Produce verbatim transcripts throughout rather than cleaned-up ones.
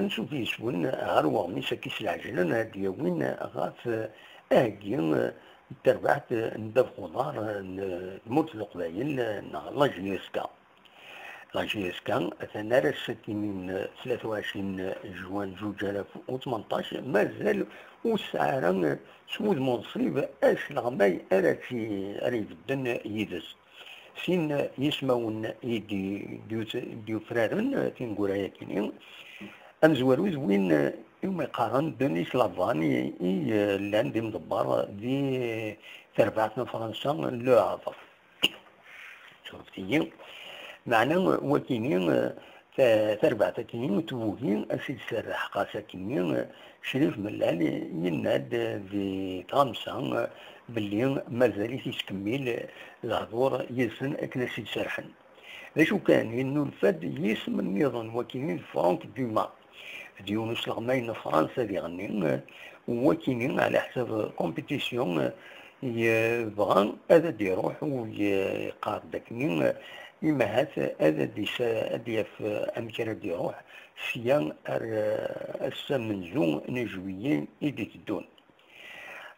Ansuf yes-wen ɣer uɣmis-agi s lɛejlan ad d-yawin ɣef aheggi n terbaɛt n ddabex uḍar n tmurt n Leqbayel neɣ la J S K. La J S K atan ar ass-agi n tlata u ɛecrin juin zuǧ alaf u tmenṭac, mazal ur tesɛi ara s wudem unṣib asleɣmay ara tt-, ara ibedden yid-s. Sin yismawen i d-, d-, d-yufraren tineggura-agi-nni, amezwaru d win iwumi qqaren Denis Lavane i, i, eh, llan d imḍebber di terbaɛt n Fransa, Le Havre. Surfet-iyi. Meɛna wakini, eh, ta-, tarbaɛt akini n tmugi, a s-id-serreḥ ɣas akini, eh, Crif Mellal yenna-d di tɣamsa, eh, belli mazal-it yettkemmil lehdur yid-sen akken a s-id-serḥen. D acu kan, yennulfa-d yisem nniḍen, wakini d Franck Dumas. D yiwen usleɣmay n Fransa diɣenni, wakini ɛla ḥsab compétition, yebɣa ad d-iruḥ u yeqqar-d akkenni, imahat ad d-is-, ad d-yaf amek ara d-iruḥ sya ar ass amenzu n juillet i d-iteddun.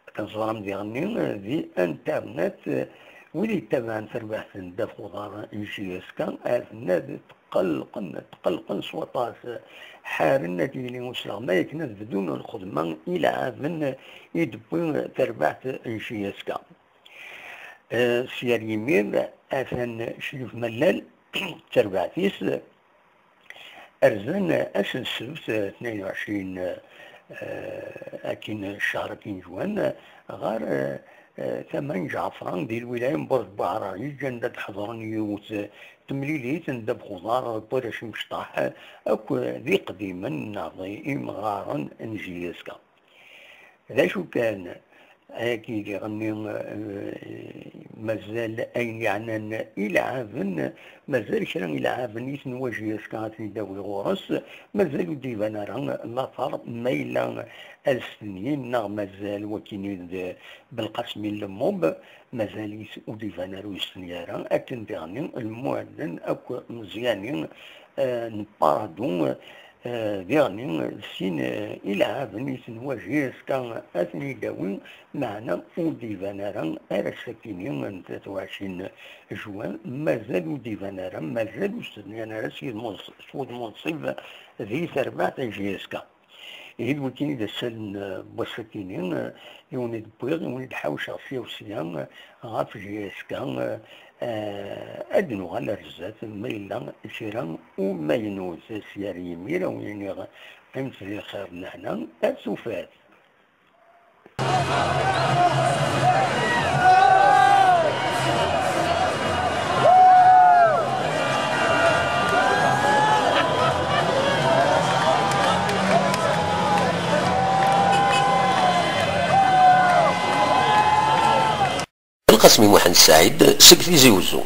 Akken teẓram diɣenni di internet, wid yettabaɛen tarbaɛt n ddabex uḍar n J S K, aten-a tqellqen, tqellqen s waṭas, ḥaren ad yili usleɣmay akken ad bdun lxedma ileɛɛaben i d-tewwi terbaɛt n J S K. Eh, s yar yimir, atan Crif Mellal, d terbaɛt-is, rzen ass n ssebt, eh, tnayen u ɛecrin, eh, akin ccher akin juin, eh, ɣer, eh, eh, tama n Ǧɛefra di lwilaya n Buret Buɛraṛij, anda d-ḥeḍren yiwet, eh, temlilit n ddabex uḍar n warrac imecṭaḥ, eh, akk d iqdimen neɣ d imɣaren n J S K. D acu kan, ayagi diɣenni, eh, mazal ayen yeɛnan ileɛɛaben, mazal kra ileɛɛaben i tenwa J S K ad ten-id-tawi ɣur-s, mazal ur d-iban ara later ma yella ad stenyin neɣ mazal wakini d Belqasem Lemmub, mazal-it ur d-iban ara ur yesteni ara, akken diɣenni lmuɛellen akk Meẓyani, eh, n Paradou, Eh, diɣenni, sin, eh, ileɛɛaben i tenwa J S K ad ten-id-tawi, meɛna ur d-iban ara ar ass-akini n tlata u ɛecrin juin, mazal ur d-iban ara, mazal ur s-d-nnan ara s yidem-, s wudem unṣib di terbaɛt n J S K. Ihi d wakini d asal n, eh, wass-akini, eh, i wen-id-wwiɣ, i wen-id-ḥawceɣ sya u sya, eh, ɣef J S K, eh, ad nuɣal ar zdat ma yella kra umaynut. S yar yimir, a wen-iniɣ qqimet di lxir d lehna, ar tufat. Belqasem Muḥend Saɛid seg Tizi Uzzu.